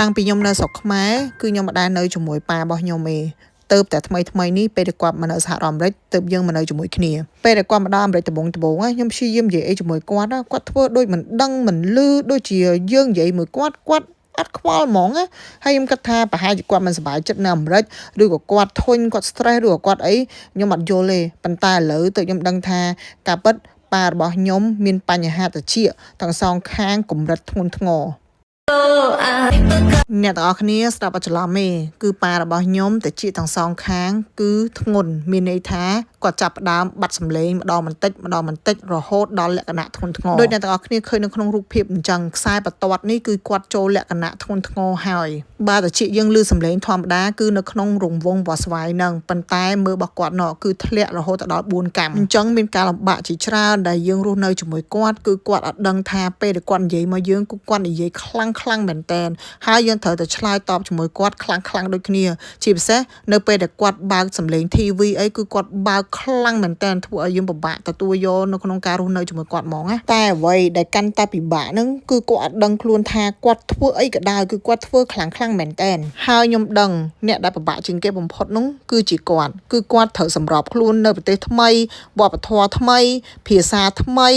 តាំងពីខ្ញុំនៅស្រុកខ្មែរគឺខ្ញុំមិនដែលនៅជាមួយប៉ារបស់ខ្ញុំទេទៅតែថ្មីថ្មីនេះពេលដែលគាត់មកនៅសហរដ្ឋអាមេរិកទើបយើងមកនៅជាមួយគ្នាពេលដែលគាត់មកដល់អាមេរិកដំបូងដំបូងខ្ញុំព្យាយាមនិយាយអីជាមួយគាត់គាត់ធ្វើដូចមិនដឹងមិនឮដូចជាយើងនិយាយមួយគាត់គាត់អត់ខ្វល់ហ្មងណាហើយខ្ញុំគិតថាប្រហែលជាគាត់មិនសប្បាយចិត្តនៅអាមេរិកឬក៏គាត់ធុញគាត់ stress ឬក៏គាត់អីខ្ញុំអត់យល់ទេប៉ុន្តែឥឡូវទៅខ្ញុំដឹងថាការពិតប៉ារបស់ខ្ញុំមានបញ្ហាត្រចៀកទាំងសងខាងកម្រិតធ្ងន់ធ្ងរ អ្នកទាំងអស់គ្នាស្ដាប់អត់ច្រឡំទេគឺប៉ារបស់ខ្ញុំត្រចៀកទាំងសងខាង គឺធ្ងន់មានន័យថាគាត់ចាប់ផ្ដើមបាត់សម្លេងម្ដងបន្តិចម្ដងបន្តិចរហូតដល់លក្ខណៈធ្ងន់ធ្ងរដូចអ្នកទាំងអស់គ្នាឃើញនៅក្នុងរូបភាពអញ្ចឹងខ្សែបន្ទាត់នេះគឺគាត់ចូលលក្ខណៈធ្ងន់ធ្ងរហើយបើត្រចៀកយើងឮសម្លេងធម្មតាគឺនៅក្នុងរង្វង់វាស់ស្វាយហ្នឹងប៉ុន្តែមើលរបស់គាត់ណគឺធ្លាក់រហូតដល់4កាំអញ្ចឹងមានការលំបាកជាច្រើនដែលយើងរស់នៅជាមួយគាត់គឺគាត់អត់ដឹងថាពេលដែលគាត់និយាយមកយើងគឺគាត់និយាយខ្លាំងខ្លាំងមែនតើហើយយើងត្រូវតែឆ្លើយតបជាមួយគាត់ខ្លាំងខ្លាំងដូចគ្នាជាពិសេសនៅពេលដែលគាត់បើកសម្លេង TV អីគឺគាត់បើកខ្លាំងមែនតើធ្វើឲ្យយើងពិបាកទទួលយកនៅក្នុងការរស់នៅជាមួយគាត់ហ្មងណាតែអ្វីដែលកាន់តែពិបាកហ្នឹងគឺគាត់អត់ដឹងខ្លួនថាគាត់ធ្វើអីក៏ដោយគឺគាត់ធ្វើខ្លាំងខ្លាំងមែនតើហើយខ្ញុំដឹងអ្នកដែលពិបាកជាងគេបំផុតនោះគឺជាគាត់គឺគាត់ត្រូវសម្របខ្លួននៅប្រទេសថ្មីវប្បធម៌ថ្មី ភាសាថ្មី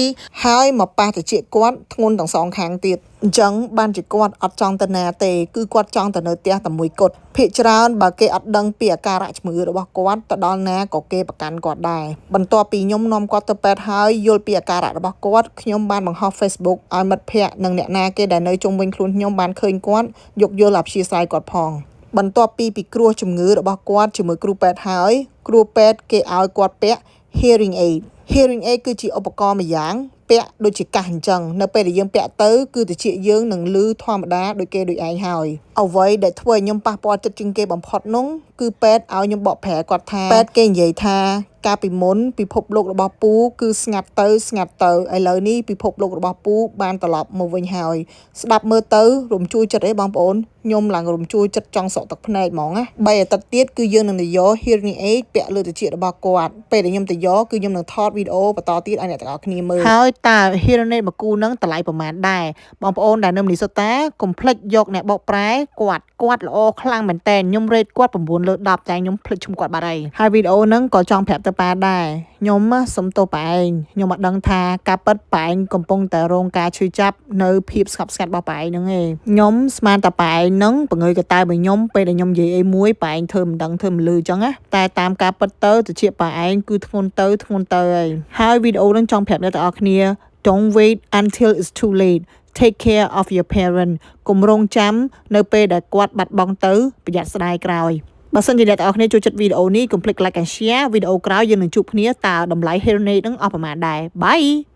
ហើយមកប៉ះត្រចៀកគាត់ធ្ងន់ទាំងសងខាងទៀតអញ្ចឹងបានជាគាត់អត់ចង់ទៅណាទេគឺគាត់ចង់ទៅនៅផ្ទះតែមួយគត់ភាគច្រើនបើគេអត់ដឹងពីអាការៈជំងឺរបស់គាត់ទៅដល់ណាក៏គេប្រកាន់គាត់ដែរបន្ទាប់ពីខ្ញុំនាំគាត់ទៅពេទ្យហើយយល់ពីអាការៈរបស់គាត់ខ្ញុំបានបង្ហោះ Facebook ឲ្យមិត្តភ័ក្តិនិងអ្នកណាគេដែលនៅជុំវិញខ្លួនខ្ញុំបានឃើញគាត់យោគយល់អព្យាស្រ័យគាត់ផងបន្ទាប់ពីពិគ្រោះជំងឺរបស់គាត់ជាមួយគ្រូពេទ្យហើយគ្រូពេទ្យគេឲ្យគាត់ពាក់ hearing aid។ Hearing aid គឺជាឧបករណ៍ម្យ៉ាងពាក់ដូចជាកាសអញ្ចឹងនៅពេលដែលយើងពាក់ទៅគឺត្រចៀកយើងនឹងឮធម្មតាដូចគេដូចឯងហើយអ្វីដែលធ្វើឲ្យខ្ញុំប៉ះពាល់ចិត្តជាងគេបំផុតនោះគឺពេទ្យឲ្យខ្ញុំបកប្រែគាត់ថាពេទ្យគេនិយាយថាកាលពីមុនពិភពលោករបស់ពូគឺស្ងាត់ទៅស្ងាត់ទៅឥឡូវនេះពិភពលោករបស់ពូបានត្រឡប់មកវិញហើយស្ដាប់មើលទៅរំជួយចិត្តអីបងប្អូនខ្ញុំឡើងរំជួយចិត្តចង់សក់ទឹកភ្នែកហ្មងណាបីអាទិត្យទៀតគឺយើងនឹងទៅយក hearing aid ពាក់លើត្រចៀករបស់គាត់ពេលដែលខ្ញុំទៅយកគឺខ្ញុំនឹងថតវីដេអូបន្តទៀតឲ្យអ្នកទាំងអស់គ្នាមើលហើយតើ hearing aid មួយគូហ្នឹងតម្លៃប្រហែលដែរបងប្អូនដែលនៅមីនីសូតាកុំភ្លេចយកអ្នកបកប្រែគាត់គាត់ល្អខ្លាំងមែនតើខ្ញុំ rate គាត់9លើ10តែខ្ញុំភ្លេចឈ្មោះគាត់បាត់ហើយហើយវីដេអូហ្នឹងក៏ចង់ប្រាប់ទៅប៉ាដែរខ្ញុំសុំទោសប៉ាឯងខ្ញុំអត់ដឹងថាការពិតប៉ាឯងកំពុងតែរងការឈឺចាប់នៅភាពស្ងប់ស្ងាត់របស់ប៉ាឯងហ្នឹងឯងខ្ញុំស្មានតែប៉ាឯងហ្នឹងបង្ងើយកតើបើខ្ញុំពេលដែលខ្ញុំនិយាយអីមួយប៉ាឯងធ្វើមិនដឹងធ្វើមិនលឺអញ្ចឹងណាតែតាមការពិតទៅត្រចៀកប៉ាឯងគឺធ្ងន់ទៅធ្ងន់ទៅហើយហើយវីដេអូហ្នឹងចង់ប្រាប់អ្នកទាំងអស់គ្នា Don't wait until it's too late. Take care of your parent. កុំរងចាំនៅពេលដែលគាត់បាត់បង់ទៅប្រយ័ត្នស្ដាយក្រោយបើសិនជាអ្នកទាំងអស់គ្នាចូលចិត្តវីដេអូនេះកុំភ្លេច like and share វីដេអូក្រោយយើងនឹងជួបគ្នាតើតម្លៃ hearing aid ហ្នឹងអស់ប្រហែលដែរ Bye.